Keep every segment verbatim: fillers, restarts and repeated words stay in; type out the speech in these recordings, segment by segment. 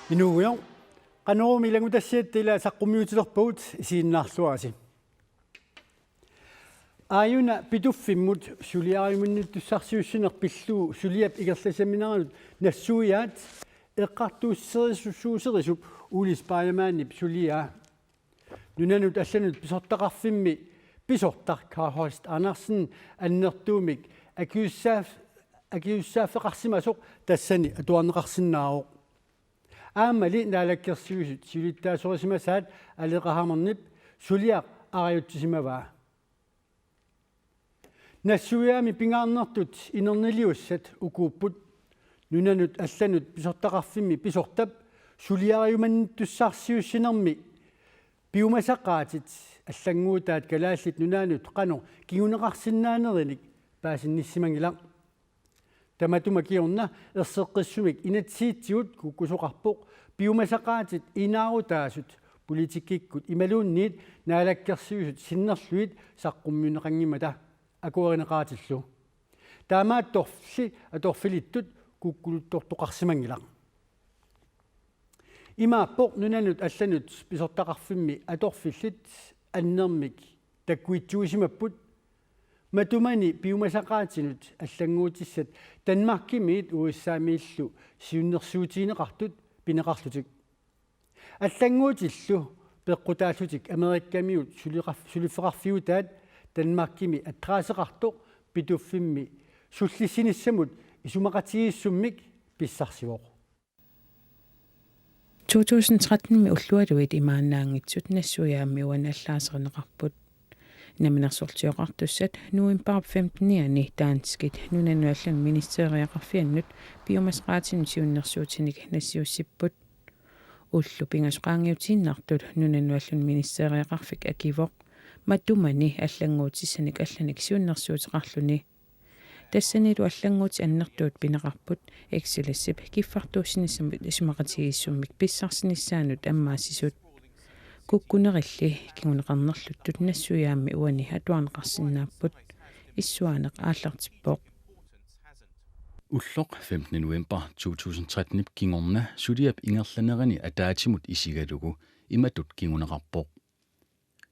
Inuugujoq, Qanormi ilanngutassiatta ila saqqummiutilerpagut, isiginnaarluarisi. Aajuna Pituffimmut suliariumannittussarsiussineq pillugu suliap ingerlasamineranut nassuiaat eqqartuusserisussuuserisup Ole Speiermannip suliaa. Nunanut allanut pisortaqarfimmi pisortaq Kaj Holst Andersen annertuumik akisussaaf-, akisussaaffeqarsimasoq tassani atuarneqarsinnaavoq. Aammali Naalakkersuisut siulittaasorisimasaat Aleqa Hammondip suliaq arajutsisimavaa. Nassuiaami pingaarnertut inerniliussat ukuupput: nunanut allanut pisortaqarfimmi pisortap suliariumannittussarsiussinermi piumasaqaatit allannguutaat Kalaallit Nunaannut qanoq kinguneqarsinnaanerinik paasinnissimanngilaq. Tamatuma kingorna erseqqissumik inatsisitigut kukkusoqarpoq piumasaqaatit inaarutaasut politikkikkut imaluunniit Naalakkersuisut sinnerlugit saqqummiunneqanngimmata akuerineqaratillu. Taamaattorli atorfilittut kukkuluttortoqarsimanngilaq. Imaappoq nunanut allanut pisortaqarfimmi atorfillit annermik takkuitsuusimapput. Matumani piumasaqaatinut allannguutissat Danmarkimiit U S A-miillu siunnersuutigineqartut pineqarlutik. Allannguutillu peqqutaallutik Amerikamiut suliqar-, suliffeqarfiutaat Danmarkimi adresseqartoq Pituffimmi sullissinissamut isumaqatigiissummik pissarsivoq. To tusind tretten-imi ullualuit imaannaanngitsut nassuiaammi uani allaaserineqarput. Namminersorlutik Oqartussat novembarip femten-ianni danskit nunanut allanut ministereqarfiannut piumasaqaatinut siunnersuutinik nassiussipput. Ullut pingasut qaangiutiinnartut nunanut allanut ministereqarfik akivoq matumani allannguutissanik allanik siunnersuuteqarluni. Tassanilu allannguutit annertuut pineqarput Excelsiorip kiffartuussinissamut isumaqatigiissummik pissarsinissaanut ammaassisut. Kukkunerilli kinguneqarnerluttut nassuiaammi uani atuarneqarsinnaapput, issuaaneq aallartippoq. Ulloq femten november to tusind tretten-ip kingorna suliap ingerlanerani ataatsimut isigalugu imatut kinguneqarpoq: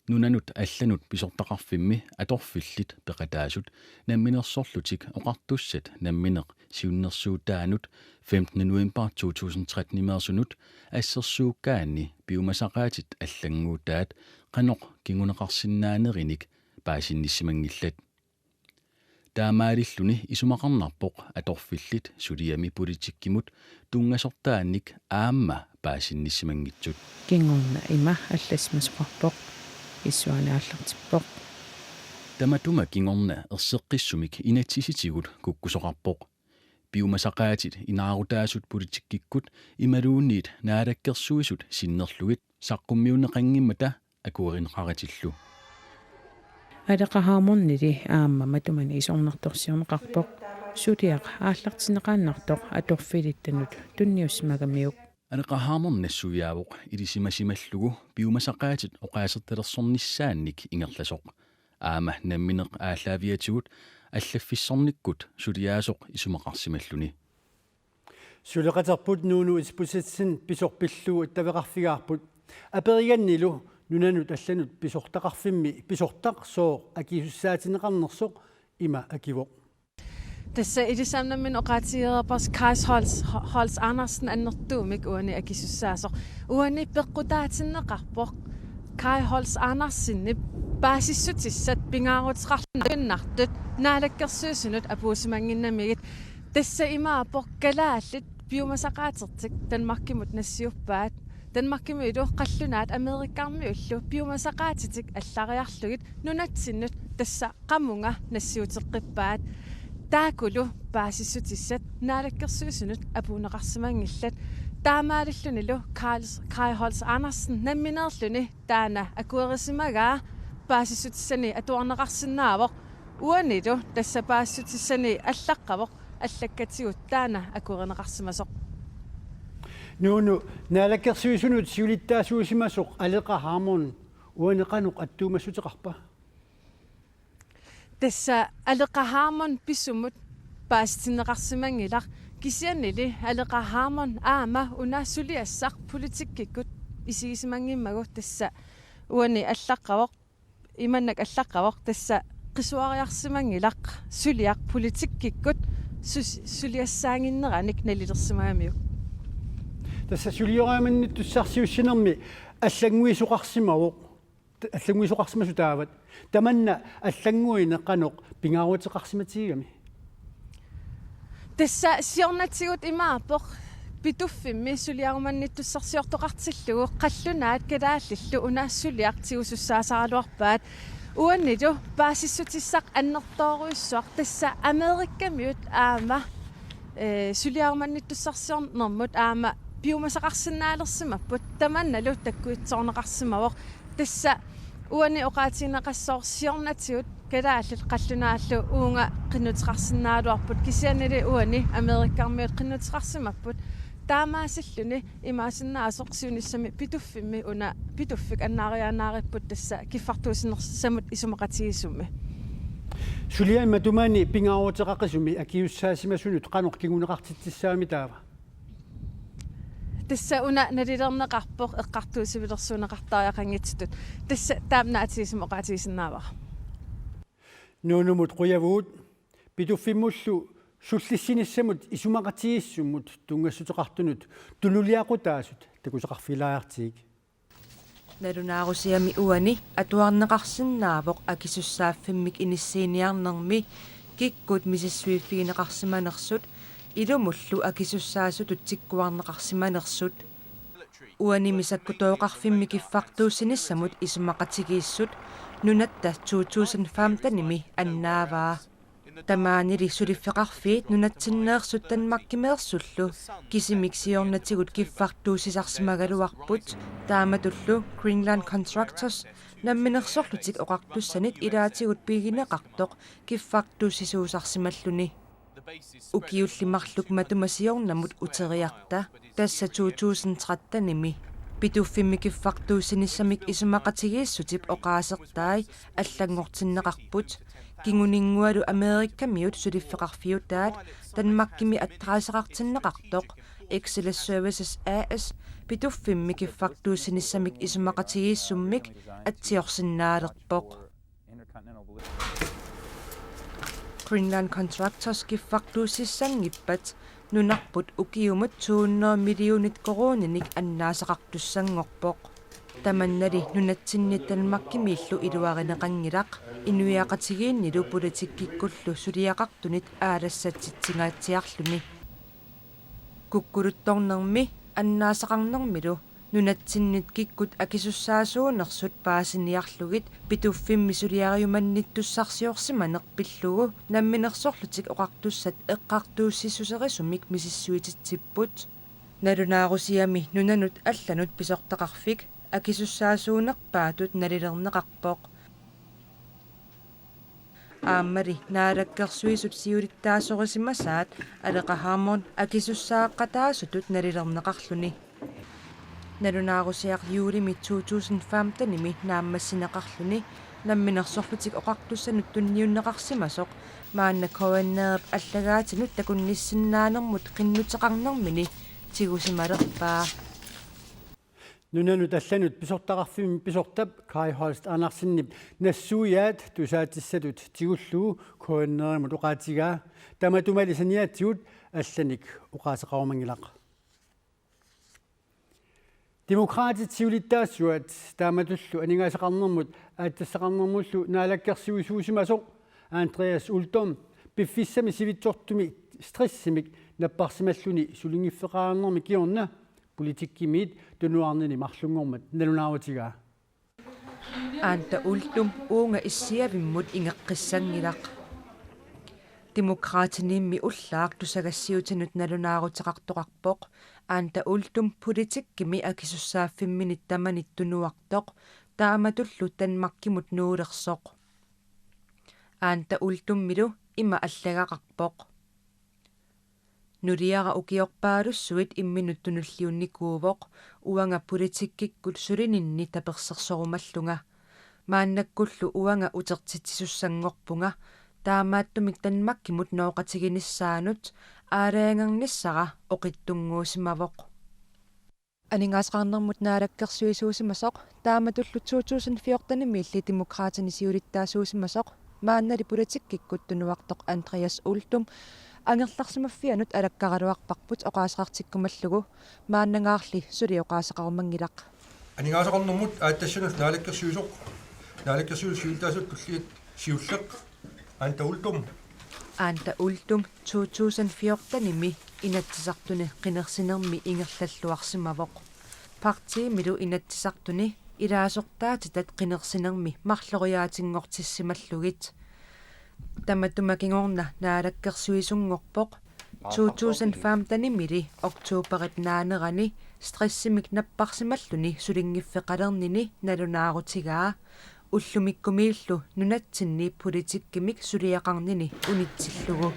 Nunanut allanut pisortaqarfimmi atorfillit peqataasut Namminersorlutik Oqartussat nammineq siunnersuutaanut femten november to tusind tretten-imeersunut assersuukkaanni piumasaqaatit allannguutaat qanoq kinguneqarsinnaanerinik paasinnissimanngillat. Taamaalilluni isumaqarnarpoq atorfillit suliami politikkimut tunngasortaannik aamma paasinnissimanngitsut. Kingorna ima allassimasoqarpoq, issuaaneq aallartippoq. Tamatuma kingorna erseqqissumik inatsisitigut kukkusoqarpoq. Piumasaqaatit inaarutaasut politikkikkut imaluunniit Naalakkersuisut sinnerlugit saqqummiunneqanngimmata akuerineqaratillu. Aleqa Hammondili aamma matumani isornartorsiorneqarpoq suliaq aallartinneqaannartoq atorfilittanut tunniussimagamiuk. Aleqa Hammond nassuiaavoq ilisimasimallugu piumasaqaatit oqaasertalersornissaannik ingerlasoq. Aamma nammineq aallaaviatigut allaffissornikkut suliaasoq isumaqarsimalluni. Suleqaterput Nuunu Isbosethsen pisoq pillugu attaveqarfigaarput. Aperigannilu nunanut allanut pisortaqarfimmi pisortaq sooq akisussaatigineqarnersoq ima akivoq. Tassa ilisimannginnami oqaatigereerparsi Kaj Holst, Holst Andersen annertuumik uani akisussaasoq. Uani peqqutaatinneqarpoq Kaj Holst Andersenip paasissutissat pingaaruteqarluinnartut Naalakkersuisunut apuussimannginnamigit. Tassa imaappoq kalaallit piumasaqaatertik Danmarkimut nassiuppaat. Danmarkimilu qallunaat Amerikamiullu piumasaqaatitik allariarlugit nunatsinnut tassa qamunga nassiuteqqippaat. Taakkulu paasissutissat Naalakkersuisunut apuunneqarsimanngillat. Taamaalillunilu Karl, Kaj Holst Andersen nammineerluni taanna akuerisimagaa paasissutissani atuarneqarsinnaavoq. Uanilu tassa paasissutissani allaqqavoq allakkatigut taanna akuerineqarsimasoq. Nuunu, Naalakkersuisunut siulittaasuusimasoq Aleqa Hammond uani qanoq attuumassuteqarpa? Tassa Aleqa Hammond pisumut paasitinneqarsimanngilaq, kisiannili Aleqa Hammond aamma una suliassaq politikkikkut isigisimanngimmagooq, tassa uani allaqqavoq, imannak allaqqavoq, tassa qisuariarsimanngilaq suliaq politikkikkut sus-, suliassaaginneranik nalilersimagamiuk. Tassa suliariumannittussarsiussinermi allannguisoqarsimavoq, allannguisoqarsimasut taavat. Tamanna allannguineq qanoq pingaaruteqarsimatigigami? Tassa siornatigut imaappoq Pituffimmi suliarumannittussarsiortoqartillugu qallunaat kalaallillu una suliaq tigusussaasaraluarpaat. Uanilu paasissutissaq annertoorujussuaq, tassa Amerikamiut aamma, eh, suliarumannittussarsiornermut aamma piumasaqarsinnaalersimapput, tamannalu takkuitsoorneqarsimavoq. Tassa uani oqaatigineqassaaq siornatigut kalaallit qallunaallu uunga qinnuteqarsinnaagaluarput, kisiannili uani Amerikamiut qinnuteqarsimapput. Taamaasilluni imaassinnaasoq siunissami Pituffimmi una Pituffik annaariaannaaripput tassa kiffartuussinersamut isumaqatigiissummi. Suliami matumani pingaaruteqaqisumi akisussaasimasunut qanoq kinguneqartitsissagami taava? Tassa una nalilerneqarpoq eqqartuussivilersuunneqartariaqanngitsutut. Tassa taama naatigisumik oqaatigisinnaavara. Nuunumut qujavugut. Pituffimmullu sullissinissamut isumaqatigiissummut tunngassuteqartunut tunuliaqutaasut takusaqarfigilaariartigik. Nalunaarusiami uani atuarneqarsinnaavoq akisussaaffimmik inissiiniarnermi kikkut misissuiffigineqarsimanersut ilumullu akisussaasutut tikkuarneqarsimanersut. Uanimi sakkutooqarfimmi kiffartuussinissamut isumaqatigiissut nunatta to tusind femtenimi annaavaa. Tamaanili suliffeqarfiit nunatsinneersut Danmarkimeersullu kisimik siornatigut kiffartuussisarsimagaluarput, taamatullu Greenland Contractors Namminersorlutik Oqartussanit ilaatigut pigineqartoq kiffartuussisuusarsimalluni. Ukiulli marluk matuma siornamut uteriarta, tassa to tusind trettenimi, Pituffimmi kiffartuussinissamik isumaqatigiissutip oqaasertai allanngortinneqarput. Kinguninngualu Amerikamiut suliffeqarfiutaat Danmarkimi adresseqartinneqartoq Exelis Services A/S Pituffimmi kiffartuussinissamik isumaqatigiissummik atsiorsinnaalerpoq. Greenland Contractors kiffartuussissanngippat nunarput ukiumut to hundrede millionit koruuninik annaasaqartussanngorpoq. Tamannali nunatsinnit Danmarkimiillu iluarineqanngilaq, inuiaqatigiinnilu politikkikkullu suliaqartunit aalassatsitsingaatsiarluni. Kukkuluttornermi annaasaqarnermilu nunatsinnit kikkut akisussaasuunersut paasiniarlugit Pituffimmi suliariumannittussarsiorsimaneq pillugu Namminersorlutik Oqartussat eqqartuussissuserisumik misissuititsipput. Nalunaarusiami nunanut allanut pisortaqarfik akisussaasuunerpaatut nalilerneqarpoq. Aammali Naalakkersuisut siulittaasorisimasaat Aleqa Hammond akisussaaqqataasutut nalilerneqarluni. Nalunaarusiaq juulimi to tusind femtenimi naammassineqarluni Namminersorlutik Oqartussanut tunniunneqarsimasoq maanna K N R-ip allagaatinut takunnissinnaanermut qinnuteqarnermini tigusimalerpaa. Nunanut allanut pisortaqarfimmik pisortap Kaj Holst Andersenip nassuiaat tusaatissatut tigullugu K N R-imut oqaatigaa. Tamatumali saniatigut allanik oqaaseqarumanngilaq. Demokraatit siulittaasuat taamatullu aningaasaqarnermut aatsitassaqarnermullu naalakkersuisuusimasoq Andreas Uldum piffissami sivitsortumi stressimik napparsimalluni sulinngiffeqarnermi kingorna politikkimiit tunuarnini marlunngormat nalunaarutigaa. Anda Uldum uunga issiavimmut ingeqqissanngilaq. Demokraatinimmi ullaaq tusagassiutinut nalunaaruteqartoqarpoq. Anda Uldum politikkimi akisussaaffimmini tamanit tunuartoq, taamatullu Danmarkimut nuulersoq. Anda Uldumilu ima allagaqarpoq: Nuliara ukiorpaalussuit imminut tunulliunnikuuvoq, uanga politikkikkut sulininni tapersersorumallunga. Maannakkullu uanga utertitsisussanngorpunga, taamaattumik Danmarkimut nooqatiginissaanut aalajangernissara oqittunnguusimavoq. Aningaasaqarnermut naalakkersuisuusimasoq taamatullu to tusind fjortenimiilli Demokraatini siulittaasuusimasoq maannali politikkikkut tunuartoq Andreas Uldum angerlarsimaffianut alakkaraluarparput oqaaseqartikkumallugu, maannangaarli suli oqaaseqarumanngilaq. Aningaasaqarnermut aatsassanut naalakkersuisoq, naalakkersuisut siulittaasut tulliat siulleq Anda Uldum. Anda Uldum to tusind fjortenimi Inatsisartuni qinersinermi ingerlalluarsimavoq. Partiimilu Inatsisartuni ilaasortaatitat qinersinermi marloriaatinngortissimallugit. Tamatuma kingorna naalakkersuisunngorpoq to tusind femtenimili oktoberip naanerani stressimik napparsimalluni sulinngiffeqalernini nalunaarutigaa. Ullumikkumiillu nunatsinni politikkimik suliaqarnini unitsillugu.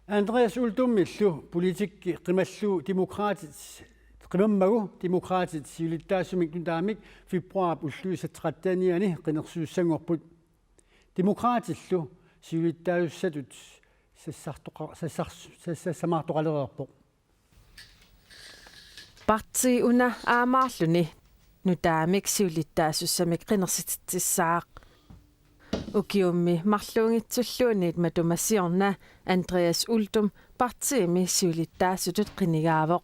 Andreas Uldumillu politikki qimallugu Demokraatit, qimammagu Demokraatit siulittaasumik nutaamik februaarip ulluisa trettenianni qinersisussanngorput. Demokraatillu siulittaasussatut sassartoqa-, sassar-, sassassamaartoqalereerpoq. Partii una aamaarluni nutaamik siulittaasussamik qinersititsissaaq. Ukiummi marluunngitsulluunniit matuma siorna Andreas Uldum partiimi siulittaasutut qinigaavoq.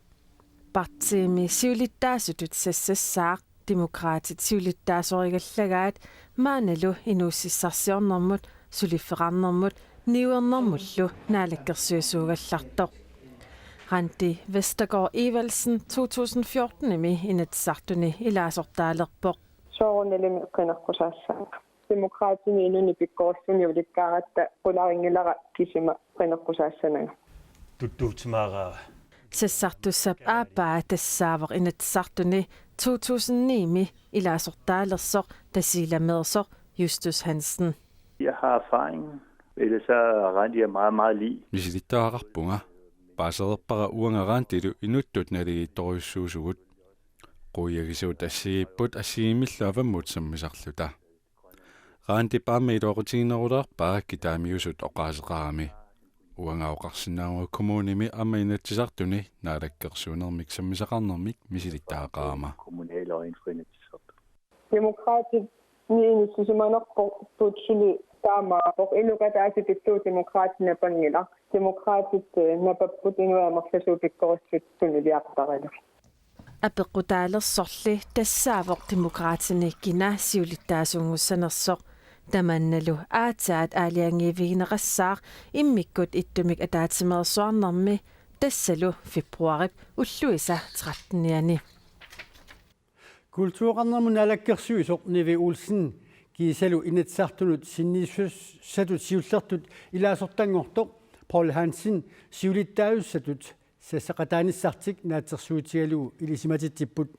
Partiimi siulittaasutut sassassaaq Demokraatit siulittaasorigallagaat maannalu inuussutissarsiornermut, suliffeqarnermut, niuernermullu naalakkersuisuugallartoq. Randi Vestergaard Evaldsen to tusind fjortenimi Inatsisartuni ilaasortaalerpoq. Soorunalimi qineqqusaassaanga. Demokraatini inunnik pikkorissunik ulikkaaratta qularinngilara kisima qineqqusaassananga. Tuttuutimaaraara. Sassartussap aappaa tassaavoq Inatsisartuni to tusind ni-mi ilaasortaalersoq Tasiilameersoq Justus Hansen. Jeg har erfaringen. Ellers så er Randi og jeg meget, meget lig. Misilittagaqarpunga. Paasereerpara uanga Randilu inuttut naligiittorujussuusugut. Quiagisuut assigiipput assigiimmillu avammut sammisarluta. Randip aamma iluaqutiginerulaarpaa kitaamiusut oqaaseqarami. Uanga oqarsinnaavunga kommunimi aamma Inatsisartuni naalakkersuinermik sammisaqarnermik misilittagaqarama. Kommunale øjenfri Inatsisartut. Demokraatit ni inissisimanerput suli taamaappoq, inuk ataaseq pittoq Demokraatit napanngilaq. Demokraatit, eh, napapput inuit amerlasuut pikkorissut tunuliaqutarineq. Apeqqutaalersorli tassaavoq Demokraatini kina siulittaasunngussanersoq. Tamannalu aatsaat aalajangiivigineqassaaq immikkut ittumik ataatsimeersuarnermi, tassalu februaarip ulluisa trettenianni. Kultureqarnermut naalakkersuisoq Nivi Olsen kiisalu Inatsisartunut sinniisussatut siullertut ilaasortanngortoq Poul Hansen siulittaasussatut sassaqataanissartik naatsorsuutigalugu ilisimatitsipput.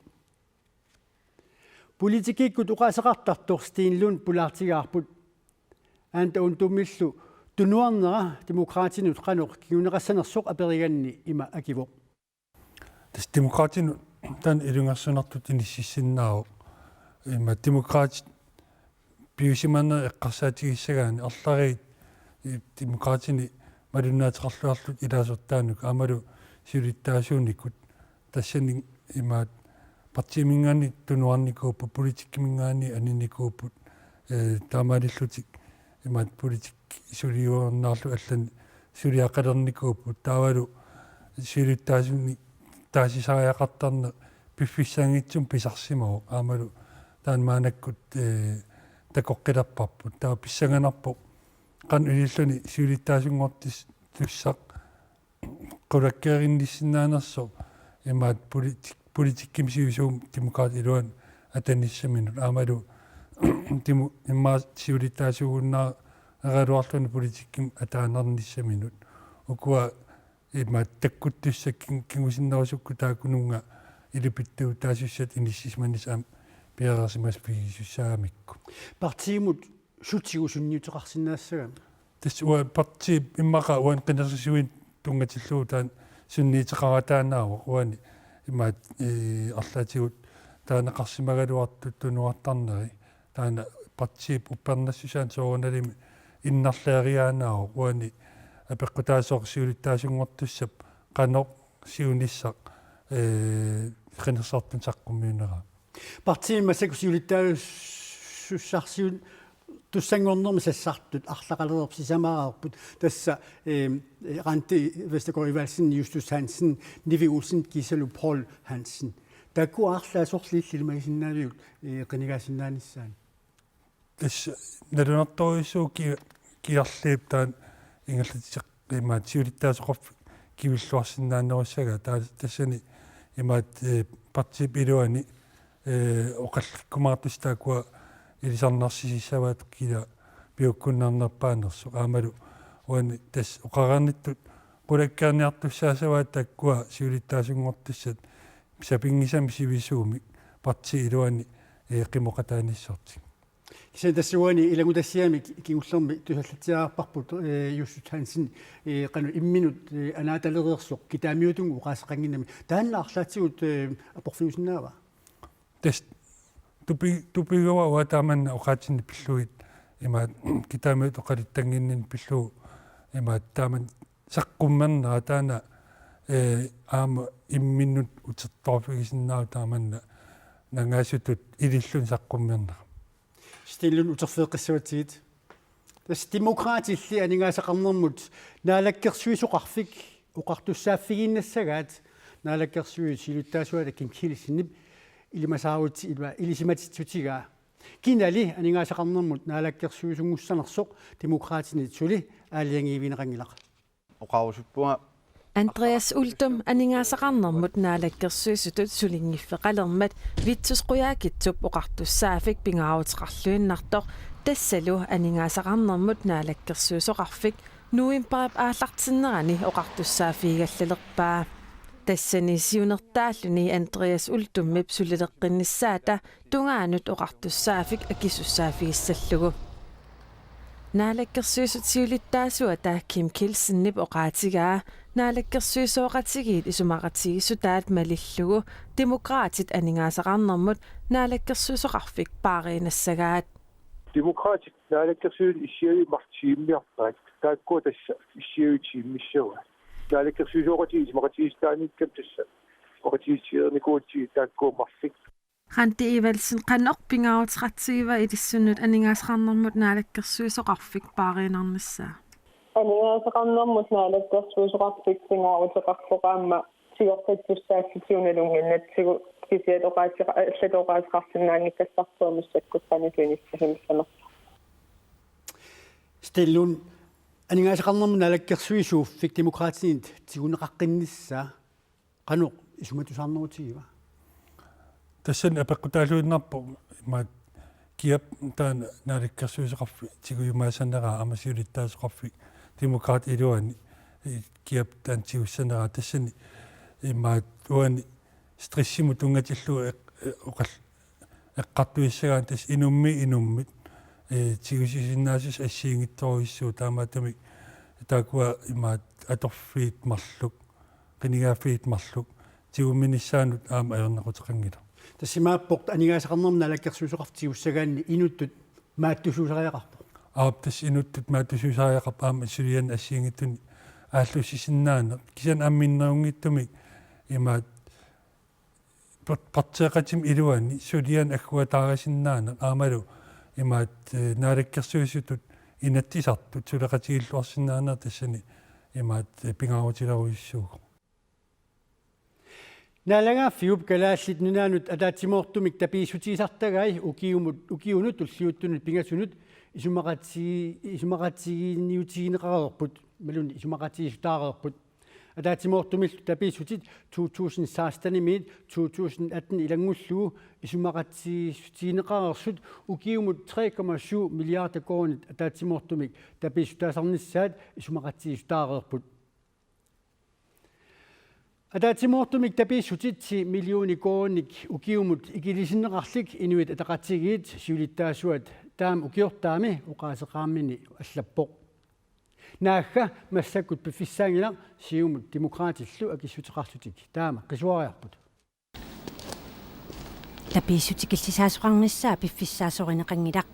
Politikkikkut oqaaseqartartoq Steen Lund pulaartigaarput. Anda Uldumillu tunuarnera Demokraatinut qanoq kinguneqassanersoq aperiganni ima akivoq. Tassa Demokraatinut taanna ilungersunartutut inississinnaavoq. Ima Demokraatit piusimanerat eqqarsaatigissagaanni arlallit, eh, Demokraatini malunnaateqarluarlutik ilaasortaannikut aammalu siulittaasuunikut. Tassani imaat partiiminngaanniit tunuarnikuupput, politikkiminngaanniit aninnikuupput, eh, taamaalillutik imaat politikki suliuarnaarlutik allanik suliaqalernikuupput, taavalu siulittaasunik taasisariaqartarneq piffissanngitsumik pisarsimavoq, aammalu taanna maannakkut, eh, takoqqilerparput. Taava pissanganarpoq qanoq ililluni siulittaasunngortis-, tussaq qulakkeerinnissinnaanersoq imaat politik-, politikkimi sivisuumik Demokraatit iluanni atanissaminut aammalu timu immaqa siulittaasuugunnaaraluarluni politikkimi ataanarnissaminut. Ukua imaat takkuttussat kin-, kingusinnerusukkut taakkununnga ilipittuutaasussat inissisimanissat aamma piareersimaffigisussaagamikku. Partiimut sutigut sunniuteqarsinnaassagami? Tassa uanga partiip immaqa uani qinersisuinut tunngatillugu taanna sunniuteqarataannaavoq uani imaat, eh, arlaatigut taanna qarsimagaluartut tunuartarneri, taanna partiip uppernassusaanut soorunalimi innarliariaannaavoq, uani apeqqutaasoq siulittaasunngortussap qanoq siunissaq, ee, qinersisartuni saqqummiuneraat. Partiimi massakkut siulittaasussarsittussanngornermi sassartut arlaqalereersut sisamaarput, tassa, ehm, Randi Vestergaard Evaldsen, Justus Hansen, Nivi Olsen, Kiisalu Poul Hansen. Taakku arlaat sorliit ilimagisinnaaviuk, eh, qinigaasinnaanissaat? Tassa nalunartorujussuuvoq ki-, kiarliip taanna ingerlateqqimmat siulittaasoqarfik kivilluarsinnaanerussagaat, taa-, tassani imaat, eh, partiip iluani, eh, oqallikkumaartussat taakkua ilisarnarsisissavaat kina piukkunnarnerpaanersoq. Aammalu uani tassa oqareernittut qulakkeerniartussaassavaat taakkua siulittaasunngortussat sapinngisamik sivisuumik partiip iluani, eh, qimoqataanissatik. Kisianni tassa uani ilanngutassiami ki-, kingullermi tusallatsiarparput, eh, Justus Hansen, eh, qanoq imminut, eh, anaatalereersoq kitaamiutungaa oqaaseqannginnami. Taanna arlaatigut, eh, aporfiusinnaava? Tassa tupi-, tupiguara uanga taamanna oqaatsinni pillugit, imaat kitaamiut oqaluttannginninni pillugu, imaat taamanna saqqummernera taanna, eh, aamma imminnut utertoorfigisinnaavoq taamanna nangaasutut ililluni saqqummernera. Steen Lund, uterfigeqqissavatsigit. Tassa Demokraatilli aningaasaqarnermut naalakkersuisoqarfik oqartussaaffigiinnassagaat Naalakkersuisut siulittaasuata Kim Kielsenip ilimasaarut-, ilima-, ilisimatitsissutigaa. Kinali aningaasaqarnermut naalakkersuisunnguussanersoq Demokraatinit suli aalajangiivigineqanngilaq. Oqarusuppunga Andreas Uldum aningaasaqarnermut naalakkersuisutut sulinngiffeqalermat Vittus Qujaukitsup oqartussaaffik pingaaruteqarluinnartoq, tassalu aningaasaqarnermut naalakkersuisoqarfik novembarip aallartinnerani oqartussaaffigigallalerpaa. Tassani siunertaalluni Andreas Uldumip sulileqqinnissaata tungaanut oqartussaaffik akisussaaffigissallugu. Naalakkersuisut siulittaasuata Kim Kielsenip oqaatigaa naalakkersuisooqatigiit isumaqatigiissutaat malillugu Demokraatit aningaasaqarnermut naalakkersuisoqarfik paariinnassagaat. Demokraatit naalakkersuisut issiavimmi tiimmiarpaat, taakkua tassa issiavimmi tiimmissavaat. Naalakkersuisooqatigiit isumaqatigiissutaaniikkami tassa isumaqatigiissereernikuugatsigit taakkua marluk. Randi Evaldsen, qanoq pingaaruteqartigiva ilissinnut aningaasaqarnermut naalakkersuisoqarfik paariinnarnissaa? Aningaasaqarnermut naalakkersuisoqarfik pingaaruteqarpoq aamma tigorpassussaalluta nalunnginnatsigu, kisianni oqaaseqa-, allatut oqaaseqarsinnaanngikkassarput massakkut qanoq inissisimassanersoq. Steen Lund, aningaasaqarnermut naalakkersuisuuffik Demokraatinit tiguneqaqqinnissaa qanoq isumatusaarnerutigiva? Tassani apeqqutaalluinnarpoq imaat kiap taanna naalakkersuisoqarfik tigujumaasaneraa aamma siulittaasoqarfik Demokraatit iluani, eh, kiap taanna tigussaneraa, tassani imaat uani stressimut tunngatillugu eq-, eq-, oqal-, eqqartuissagaanni tassa inummiit inummit, eh, tigusisinnaassuseq assigiinngitsorujussuuvoq, taamaattumik taakkua imaat atorfiit marluk, qinigaaffiit marluk tigumminissaannut aamma ajornaquteqanngilaq. Tassa imaappoq aningaasaqarnermut naalakkersuisoqarfik tigussagaanni inuttut maattusuusariaqarpoq. Aap, tassa inuttut maattusuusariaqarpoq aamma sulianik assigiinngitsunik aallussisinnaaneq. Kisianni aamma minnerunngitsumik imaat par-, partiiqatimik iluani sulianik agguataarisinnaaneq aammalu imaat, eh, naalakkersuisutut Inatsisartut suleqatigiilluarsinnaaneq tassani imaat, eh, pingaarutilerujussuuvoq. Naalagaaffiup Kalaallit Nunaannut ataatsimoortumik tapiissutigisartagai ukiumut, ukiunut tulliuttunut pingasunut isumaqati-, isumaqatigiinniutigineqareerput, imaluunniit isumaqatigiissutaareerput. Ataatsimoortumillu tapiissutit to tusind seksten-imiit to tusind atten ilanngullugu isumaqatigiissutigineqareersut ukiumut tre komma syv milliarder koruunit ataatsimoortumik tapiissutaasarnissaat isumaqatigiissutaareerput. Ataatsimoortumik tapiissutit ti millioner koruuninik ukiumut ikilisinneqarlik Inuit Ataqatigiit siulittaasuat taama ukiortaami oqaaseqarnini allappoq. Naagga massakkut piffissaanngilaq, Siumut Demokraatillu akissuteqarlutik taama qisuariarput. Tapiissut ikillisaasoqarnissaa piffissaassorineqanngilaq.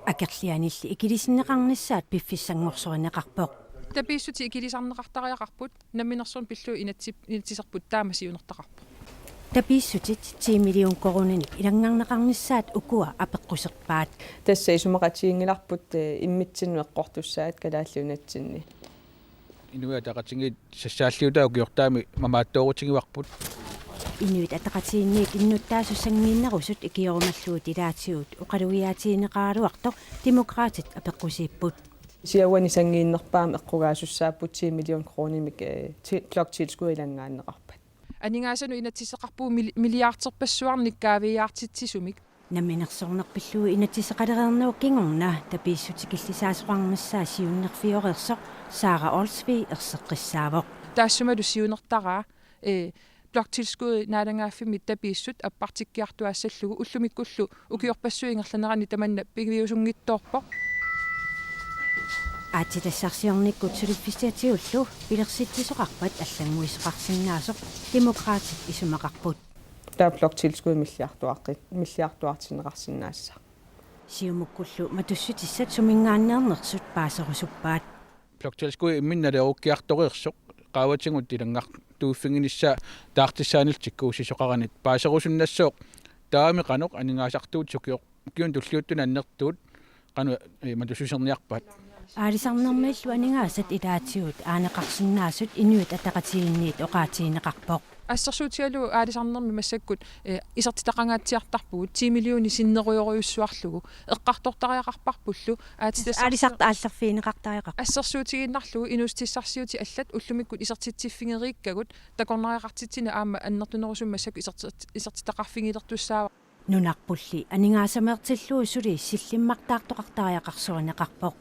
Akerlianilli ikilisinneqarnissaat piffissanngorsorinneqarpoq. Tapiissut ikilisarneqartariaqarput, namminersorneq pillugu inatsi-, inatsiserput taama siunertaqarpoq. Tapiissutit ti million koruuninik ilanngarneqarnissaat ukua apeqquserpaat. Tassa isumaqatiginngilarput, eh, immitsinnut eqqortussaat Kalaallit Nunatsinni. Inuit Ataqatigiit sassaalliutaa ukiortaami mamaattoorutigivarput. Inuit Ataqatigiinniit innuttaasut sanngiinnerusut ikiorumallugit ilaatigut oqalugiaatigineqaraluartoq Demokraatit apeqqusiipput. Siaruani sanngiinnerpaamik eqqugaasussaapput ti million koruunimik, eh, ti-, bloktilskud ilanngaanneqarpat. Aningaasanut inatsiseqarpugut mil-, milliarderpassuarnik kaaviiaartitsisumik. Namminersorneq pillugu inatsiseqalereernerup kingorna tapiissut ikillisaasoqarnissaa siunnerfioreersoq Sara Olsvig erseqqissaavoq. Taassumalu siunertaraa, eh, bloktilskud naalagaaffimmit tapiissut appartikkiartuaassallugu ullumikkullu ukiorpassuit ingerlaneranni tamanna piviusunngitsoorpoq. Aatsitassarsiornikkut suliffissatigallu pilersitsisoqarpat allannguisoqarsinnaasoq Demokraatit isumaqarput. Taava bloktilskud milliarduaqqi-, milliarduartinneqarsinnaassaaq. Siumukkullu matussutissat suminngaanneernersut paaserusuppaat. Bloktilskud imminnut naleerukkiartoreersoq qaavatigut ilanngartuuffiginissaa taartissaanillu tikkuussisoqaranit paaserusunnassooq, taavami qanoq aningaasartuutit ukior-, ukiuni tulliuttuni annertuut qanoq, eh, matussuserniarpaat. Aalisarnermiillu aningaasat ilaatigut aaneqarsinnaasut Inuit Ataqatigiinniit oqaatigineqarpoq. Assersuutigalugu aalisarnermi massakkut, eh, isertitaqangaatsiartarpugut ti millioni sinnerujorujussuarlugu, eqqartortariaqarparpullu, aatsitassarsior-, aalisartut aallerfigineqartariaqarput. Assersuutigiinnarlugu inuussutissarsiutit allat ullumikkut isertitsiffigereerikkagut takornariaqartitsineq aamma annertunerusumik massakkut isertit-, isertitaqarfigilertussaavara. Nunarpulli aningaasameertillugu suli sillimmartaartoqartariaqarsorineqarpoq.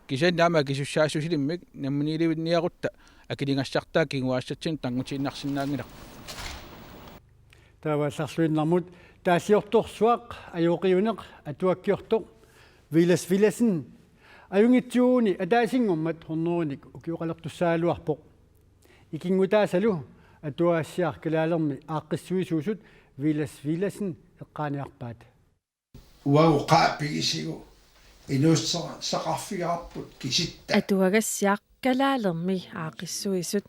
Kisianni aamma akisussaassusilimmik namminiilivinniarutta akiligassartaa kinguaassatsinnut tanngutiinnarsinnaanngilarput. Taava allarluinnarmut taalliortorsuaq ajoqiuneq atuakkiortoq Villads Villadsen ajunngitsuuguni ataasinngormat hundredenik ukioqalertussaagaluarpoq. Ikinngutaasalu atuagassiaq kalaalermi aaqqissuisuusut Villads Villadsen eqqaaniarpaat. Uagut qaa pigisigu inuussutissaqarfigaarput kisitta. Atuagassiaq kalaalermi aaqqissuisut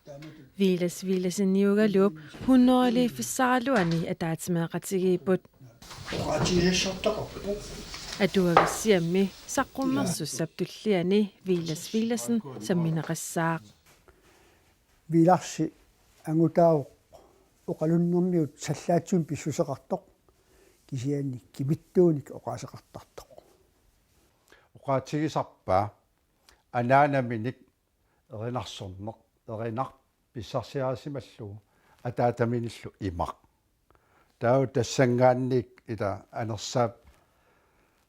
Villads Villadseniugaluup hundredeliiffissaraluani ataatsimeeqatigiipput. Oqaatigisassartaqarpoq. Atuagassiammi saqqummersussap tulliani Villads Villadsen sammineqassaaq. Villadsi angutaavoq oqalunnermigut sallaatsimik pissuseqartoq, kisianni kimittuunik oqaaseqartartoq. Oqaatigisarpaa anaanaminik erinarsorneq, erinaq pissarsiarisimallugu ataataminillu imaq. Taava tassanngaanniit ila Anersaap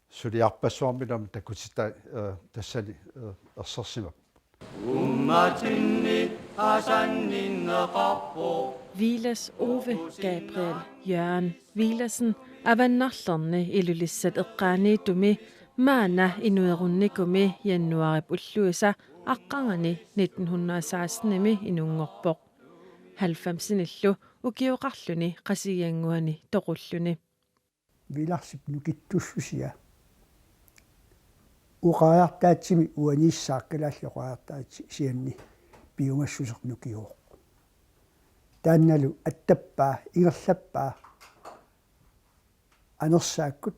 suliarpassuarmilu aamma takutitai, eh, tassani, eh, ersersimapput. Villads Ove Gabriel Jørgen Villadsen avannarlerni Ilulissat eqqaaniittumi maanna inuerunnikumi januaarip ulluisa aqqarnganni nitten hundrede sekstenimi inunngorpoq. Halvfemsenillu ukioqarluni Qasigiannguani toqulluni. Villadsip nukittussusia. Oqariartaatsimik uaniissaaq kalaallit oqariartaatsi kisianni piumassuseq nukiuvoq. Taannalu attappaa, ingerlappaa Anersaakkut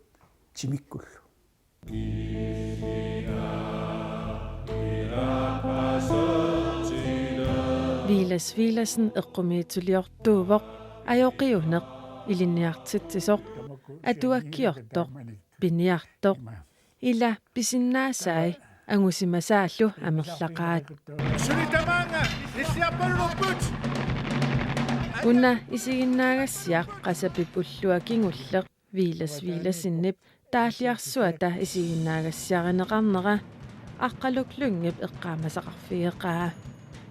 timikkullu. Villads Villadsen eqqumiitsuliortuuvoq ajoqiuneq ilinniartitsisoq atuakkiortoq piniartoq. Ila pisinnaasai angusimasaallu amerlaqaat. Una isiginnaagassiaq Qasapip ullua kingulleq Villads Villadsenip taalliarsuata isiginnaagassiarineqarnera Aqqaluk Lyngep eqqaamasaqarfigeqaa.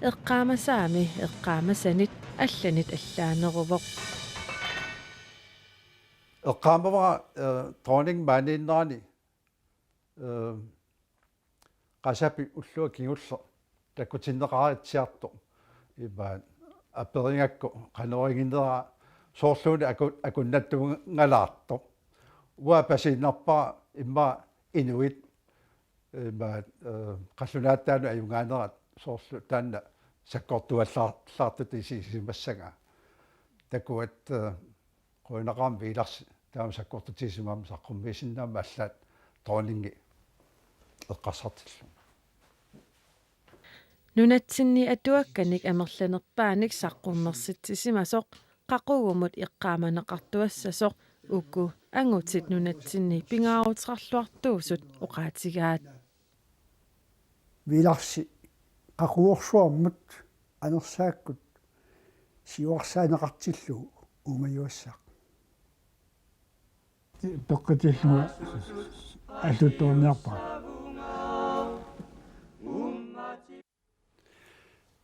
Eqqaamasaami eqqaamasanit allanit allaaneruvoq. Eqqaamavara, eh, dronning maaniinnerani, eh, Qasapip ullua kingulleq takutinneqaritsiartoq. Imaat aperigakku qanoq iginera Soorluuna aku-, akunnattuungalaartoq. Uanga pasiinnarpara immaqa inuit, ima, eh, qallunaataanut ajugaanerat soorlu taanna sakkortuallaar-, -laartut isigisimagaat. Takuat, eh, qujanaqaaq Viilarsi taama sakkortutigisimagama saqqummiisinnaammat allaat dronningi eqqarsartillugu. Nunatsinni atuakkanik amerlanerpaanik saqqummersitsisimasoq qaqugumut eqqaamaneqartuassasoq uku angutit nunatsinni pingaaruteqarluartuusut oqaatigaat. Viilarsi qaqugorsuarmut anersaakkut siuarsaaneqartillugu uumajuassaaq. Peqqitillunga alluttorniarpara.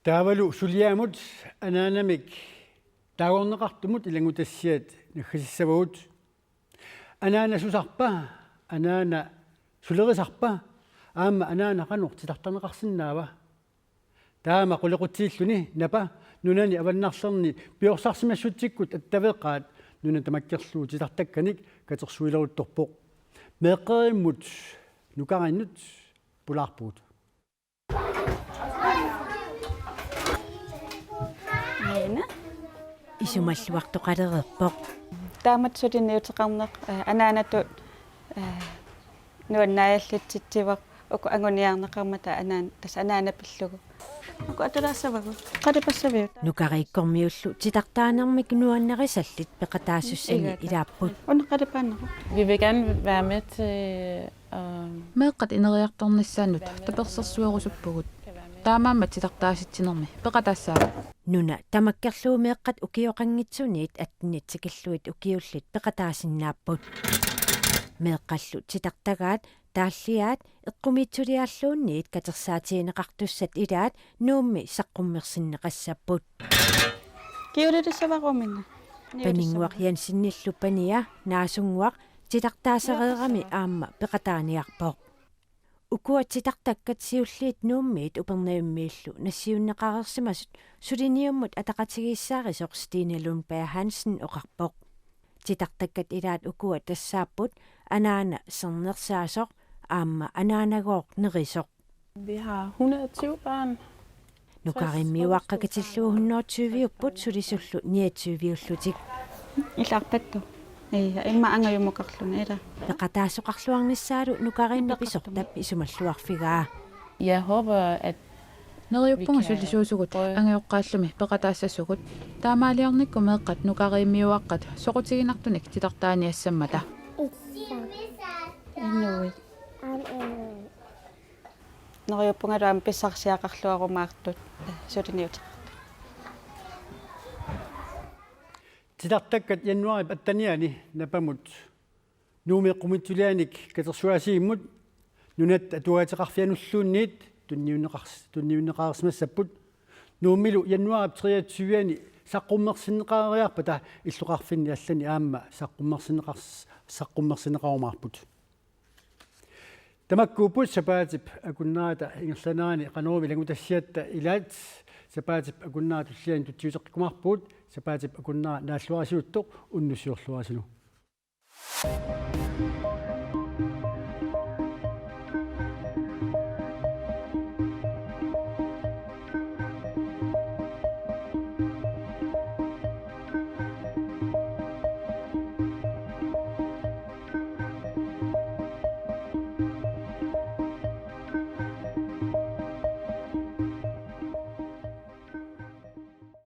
Taavalu suliamut anaanamik taagorneqartumut ilanngutassiat naggasissavagut. Anaana susarpa, anaana sulerisarpa, aamma anaana qanoq titartarneqarsinnaava? Taama qulequtilluni Napa nunani avannarlerni piorsarsimassutsikkut attaveqaat nuna tamakkerlugu titartakkanik katersuileruttorpoq. Meeqqerimmut nukarinnut pulaarpugut. Aana. Isumalluartoqalereerpoq. Taamatut suliniuteqarneq, eh, anaanatut, eh, nuannaajallitsitsivoq uku anguniarneqarmata anaan-, tassa anaana pillugu. Uku atulaassavagut. Qalipassaviuk? Nukariikkormiullu titartaanermik nuannarisallit peqataassussani Iga. ilaapput. Una qalipaannera. Vi vil gerne være med til, øh, Meeqqat ineriartornissaannut tapersersuerusuppugut. Taamaammat titartaasitsinermi peqataassaagut. Nuna tamakkerlugu meeqqat ukioqanngitsuniit attenit tikillugit ukiullit peqataasinnaapput. Meeqqallu titartagaat taalliaat eqqumiitsuliaalluunniit katersaatigineqartussat ilaat Nuummi saqqummersinneqassapput. Kiulilissavaruminga. Paninnguaq Jensenillu pania Naasunnguaq titartaasereerami aamma peqataaniarpoq. Ukua titartakkat siulliit Nuummiit Upernavimmiillu nassiunneqareersimasut suliniummut ataqatigiissaarisoq Stine Lundberg Hansen oqarpoq. Titartakkat ilaat ukua tassaapput anaana sernersaasoq aamma anaanagooq nerisoq. Vi har hundrede og tyve børn. Nukariimmiuaqqat katillugu hundrede tyve-upput sulisullu niogtyve-ullutik. Illarpattu. Ija, immaqa angajumukarluni ila. Peqataasoqarluarnissaalu nukariinni pisortap isumalluarfigaa. Jeg håber, at Neriuppunga vi kan sulisuusugut prøve angajoqqaallumi peqataassasugut. Taamaaliornikkut meeqqat nukariimmiuaqqat soqutiginartunik titartaaniassammata. Inuit. Neriuppungalu aamma pissarsiaqarluarumaartut suliniuteqartut. Titartakkat januaarip attenianni Napamut Nuummi eqqumiitsulianik katersugaasivimmut nunatta atuagaateqarfianulluunniit tunniunneqars-, tunniunneqareersimassapput. Nuummilu januaarip treogtyve-ani saqqummersinneqareeriarpata illoqarfinni allani aamma saqqummersinneqars-, saqqummersinneqarumaarput. Tamakkuupput sapaatip akunnerata ingerlanerani Qanorup ilanngutassiatta ilaat. Sapaatip akunnera tulliani tutsiuteqqikkumaarpugut. Sapaatip akunnera naalluarisiuttoq unnussiorluarisilu.